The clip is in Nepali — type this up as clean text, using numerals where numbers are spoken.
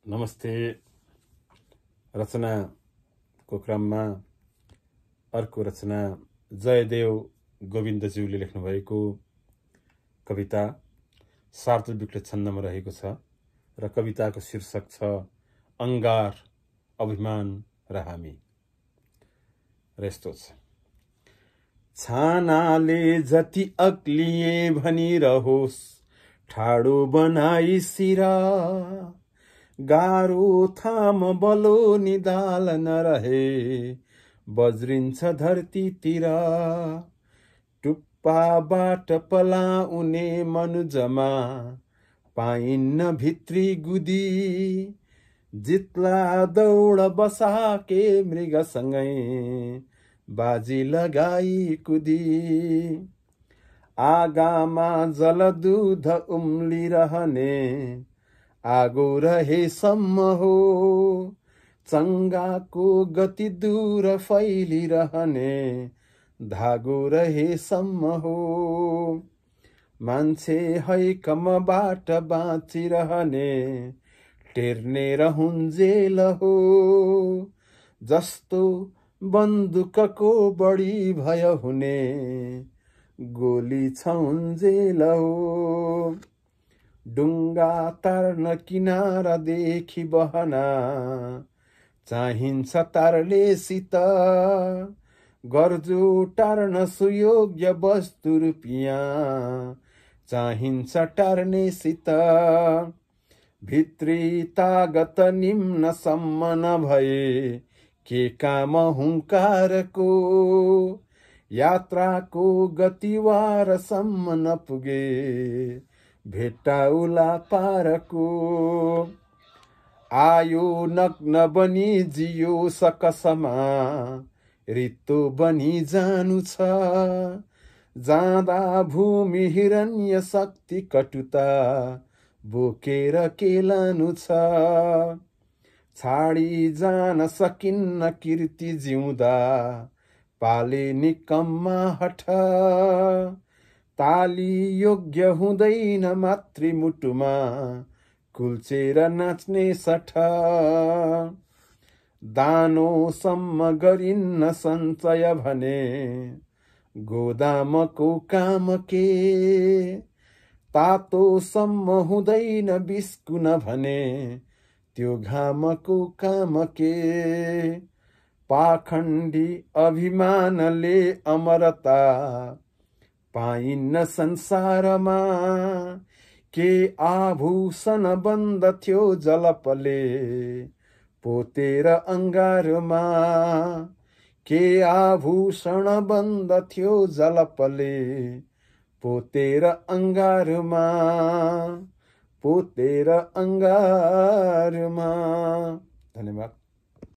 नमस्ते। रचनाको क्रममा अर्को रचना जयदेव गोविन्दज्यूले लेख्नुभएको कविता सार्वत्रिक छन्दमा रहेको छ र कविताको शीर्षक छ अंगार अभिमान र हामी। र यस्तो छ: छानाले जति अक्लिए भनिरहोस्, ठाडो बनाई सिरा, गाह्रो थाम बलो निदाल नरहे, बज्रिन्छ धरतीतिर। टुप्पाबाट पलाउने मनुजमा पाइन्न भित्री गुदी, जित्ला दौड बसाके मृगसँगै बाजी लगाई कुदी। आगामा जलदूध उम्लिरहने आगो रहेसम्म हो, चङ्गाको गति दूर फैलिरहने धागो रहेसम्म हो। मान्छे हैकमबाट बाँचिरहने टेर्ने रहन्जेल हो, जस्तो बन्दुकको बढी भय हुने गोली छौन्जेल हो। डुङ्गा तार्न किनारादेखि बहना चाहिन्छ तारलेसित, गर्जो टार्न सुयोग्य वस्तु रुपियाँ चाहिन्छ टार्नेसित। भित्री तागत निम्नसम्म नभए के काम हुङ्कारको, यात्राको गतिवारसम्म नपुगे भेट्टाउला पारको। आयो नग्न बनी जियो सकसमा, रित्तो बनी जानु छ, जाँदा भूमि हिरण्य शक्ति कटुता बोकेर केलानु छ। छाडी जान सकिन्न कीर्ति जिउँदा, पाले निकम्मा हठ, ताली योग्य हुँदैन मातृमुटुमा कुल्चेर नाच्ने सठ। दानोसम्म गरिन्न सञ्चय भने गोदामको काम के, तातोसम्म हुँदैन बिस्कुन भने त्यो घामको काम के। पाखण्डी अभिमानले अमरता पाइन्न संसारमा, के आभूषण बन्द थियो जलपले पोतेर अंगारमा, के आभूषण बन्द थियो जलपले पोतेर अंगारमा, पोतेर अंगारमा। धन्यवाद।